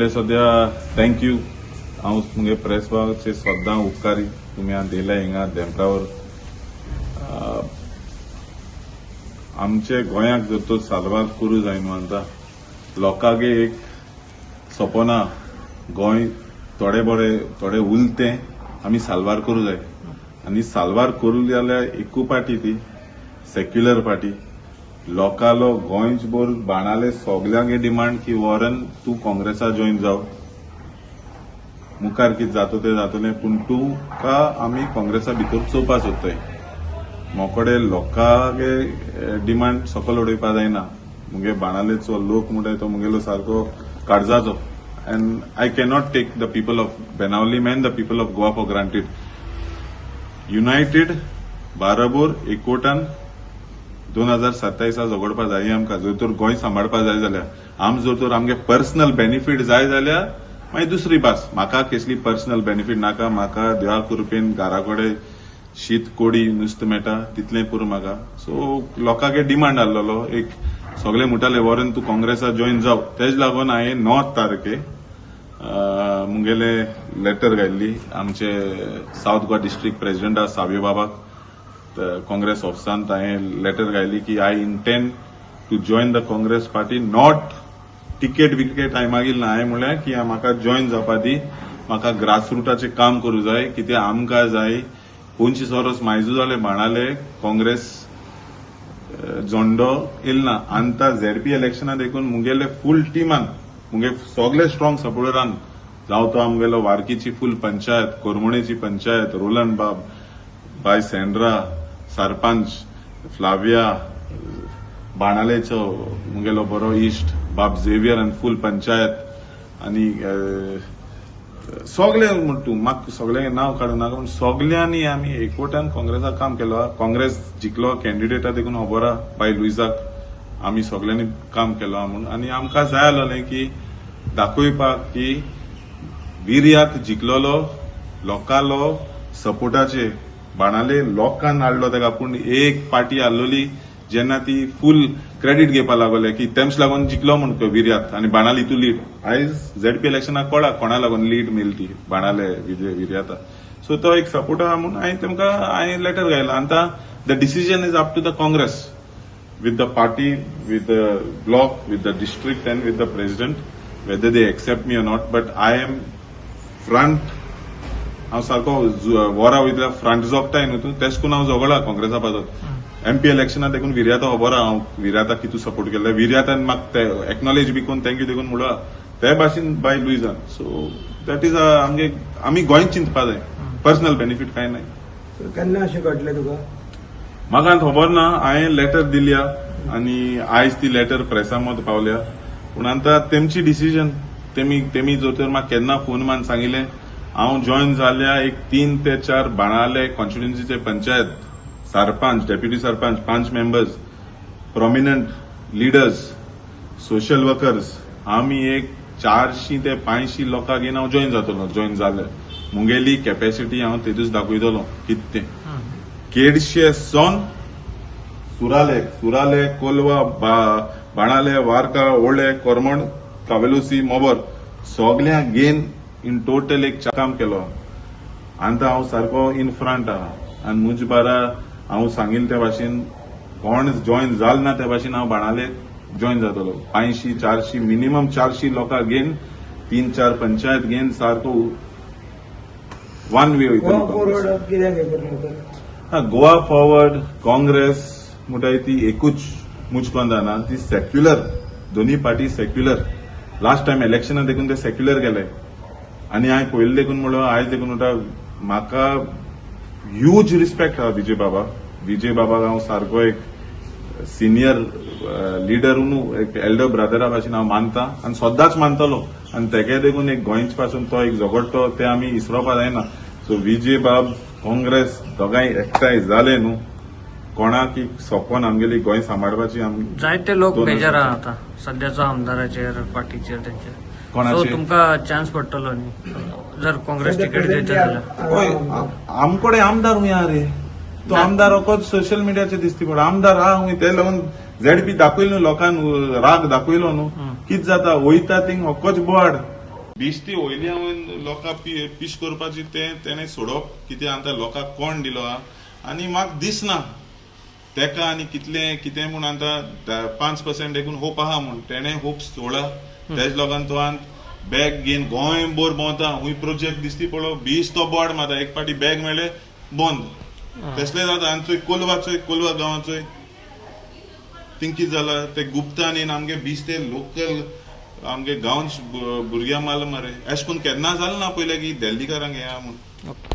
पयले सद्या thank you. हांव मुगे प्रेस भावाचे सद्दां उपकारी, तुमी आतां येयल्या हिंगा धेंपरावर. आमचे गोंयाक जर तर साल्वार करूं जाय न्हू, आतां लोकांगे एक सपना, गोंय थोडे बरे थोडे उरतें आमी साल्वार करूं जाय. आनी साल्वार करूं जाल्यार एकू पार्टी, ती सेक्युलर पार्टी. लोकांलो गोंयभर बाणाले सगल्यांगे डिमांड की वॉरन, तूं काँग्रेसा जॉयन जाव. मुखार कितें जाता तें जातलें, पूण तुका आमी काँग्रेसा भितर चोवपा सोदताय. मोकडे लोकांगे डिमांड सकयल उडयपा जायना. मुगे बाणालेचो लोक म्हणटाय तो मुगेलो सारको काळजाचो and I cannot take the people of Benaulim and the people of Goa for granted. United, बाराबोर, एकवटान 2027 झगडपा जाय आमकां. जर तर गोंय सांबाळपा जाय जाल्यार, आम जर तर आमगे पर्सनल बेनिफीट जाय जाल्यार मागीर दुसरी भास. म्हाका कसली पर्सनल बेनिफीट नाका. म्हाका देवा कृपेन घरा कडेन शीत कोडी नुस्तें मेळटा, तितलें पुरो म्हाका. सो लोकांगे डिमांड आहलोलो एक, सगळे म्हणटाले, वॉरन, तूं काँग्रेसा जॉयन जाव. तेज लागून हांवें 9 तारखे मुगेले लेटर घायल्ली आमचे सावथ गोवा डिस्ट्रिक्ट प्रेसिडेंटा सावियो बाबाक. काँग्रेस ऑफिसान हांवें लेटर घायली की I intend to join the Congress party. Not ticket wicket हांवें मागील ना. हांवें म्हणलें की म्हाका जॉयन जावपा दी, म्हाका ग्रासरुटाचें काम करूं जाय. कित्याक आमकां जाय 25 वर्स मायजू जाले, बाणाले काँग्रेस झोंडो येयल ना. आनी झेडपी इलेक्शना देखून मुगेले फूल टिमान, मुगे सगळे स्ट्रॉंग सपोर्टरान, जावं तो आमगेलो वार्कीची फूल पंचायत, कोरमोणेची पंचायत, रोलन बाब, बाय सेंड्रा, सरपंच फ्लाविया, बाणालेचो मुगेलो बरो इश्ट बाब झेवियर आनी फूल पंचायत आनी सगळे म्हण तूं म्हाका सगळ्यांक नांव काडूं नाका, पूण सगल्यांनी आमी एकवटान काँग्रेसाक काम केलो. काँग्रेस जिखलो कॅन्डिडेटा देखून खबर आहा, बाय लुईजाक आमी सगल्यांनी काम केलो म्हूण. आनी आमकां जाय आसलें की दाखोवपाक की विर्यात जिखलोलो लोकांलो सपोर्टाचे, बाणाले लोकान हाडलो तेका. पूण एक पार्टी आहलोली, जेन्ना ती फूल क्रेडीट घेवपा लागले की तेमच लागून जिखलो म्हूण विर्यात आनी बाणाली तूं लीड. आयज झेडपी इलेक्शनाक कळा कोणा लागून लीड मेल ती बाणाले विर्याता. सो तो एक सपोर्ट आहा म्हूण हांवें तेमकां हांवें लेटर घायला. आनी आतां the decision is up to the Congress, with the party, with the block, with the district and with the president, whether they accept me or not. But I am front. हांव सारको वरा वयतल्या front जोगताय न्हू तूं, तेश करून हांव झगडा काँग्रेसा पासत. एमपी इलेक्शना देखून विर्याता खबर आहा, हांव विर्याता कितू सपोर्ट केल्ले. विर्यातान म्हाका ते एक्नॉलेज बी करून thank you देखून म्हणला ते भाशेन बाय लुईजान. सो that is आमगे, आमी गोंय चिंतपा जाय, पर्सनल बेनिफीट कांय नाय. केन्ना अशें घडलें तुका? म्हाका खबर ना. हांवें लेटर दिल्या आनी आयज ती लेटर प्रेसा मद पावल्या. पूण आतां तेमची डिसिजन. तेमी जर तर म्हाका केन्ना फोन मान सांगिल्लें, हांव जॉयन जाल्या एक तीन ते चार बाणाले कॉन्स्टिट्युन्सीचे पंचायत, सरपंच, डेप्युटी सरपंच, पांच members, prominent leaders, social workers, आमी एक 400 ते 500 लोकांक घेवन हांव जॉयन जातलो. जॉयन जाले मुगेली कॅपॅसिटी हांव तेतूच दाखयतलो कितें तें. केडशे सोन सुराले, सुराले, कोलवा, बाणाले, वार्का, ओळे, कोरमण, कावेलोसी, मोबर सगळ्या घेन इन टोटल एक काम केलो. आतां हांव सारको इन फ्रंट आहा आनी मुज बारा हांव सांगील त्या भाशेन कोण जॉयन जाल ना, त्या भाशेन हांव बाणाले जॉयन जातलो. 500, 400, मिनिमम 400 लोकांक घेवन, तीन चार पंचायत घेवन सारको वन वे गोवा वयतलो. फॉरवर्ड कित्याक हें करना? हा, गोवा फॉरवर्ड काँग्रेस म्हणटाय ती एकूच मुजकोन जाना. ती सेक्युलर, दोन्ही पार्टी सेक्युलर. लास्ट टायम इलेक्शना देखून ते सेक्युलर गेले. आनी हांवें पयलीं देखून म्हणलो, आयज देखून म्हणटा, म्हाका ह्यूज रिस्पेक्ट आहा विजय बाबा. विजय बाबाक हांव सारको एक सिनियर लिडर न्हू, एक एल्डर ब्रदरा भाशेन हांव मानता आनी सदांच मानतलो. आनी तेगे देखून एक गोंयचे पासून तो एक झगडटो, ते आमी इसरोपा जायना. सो विजय बाब, काँग्रेस दोगांय एकठांय जाले न्हू, कोणाक सोंपोन आमगेली गोंय सांबाळपाची आमी जायते लोक दोन बेजार वर्सां. आहा आता सध्याचा आमदाराचेर, पार्टीचेर त्यांच्या. कोणाचेर? सो तुमका चान्स पडटलो न्ही जर काँग्रेस तिकीट दिता जाल्यार? हय, आमकडे आमदार हुंय आहा रे. तो आमदार ओकोच सोशल मिडियाचेर दिसती पडटा. आमदार आहा हुंय, ते लागून झेडपी दाखयलो न्हू लोकांक, राग दाखयलो न्हू. कित जाता, वयता थिंग ओकोच बोवाड. बेश्टी वयली हांवें लोकांक पीश करपाची तें तेणें सोडप कितें आतां लोकांक कोण दिलो आहा आनी म्हाका दिसना तेका आनी कितलें कितें म्हूण आतां 5% देखून होप आहा म्हूण तेणें होप सोडला. तेज लोकांक तो आतां बॅग घेवन गोंयभर भोंवता, खूंय प्रोजेक्ट दिसती पळो 20 तो बोर्ड मारता, एक पाटी बॅग मेळ्ळे बंद तसलें जाता. आनी चोय कोलवा, चोय कोलवा गांवांत चोय थिंग कितें जाला, ते गुप्तान येवन आमगे 20 ते लोकल आमगे गांवच भुरग्यां मारला मरे. अशें करून केन्ना जालें ना पयलें की दिल्लीकारांक हें आहा म्हूण. ओके.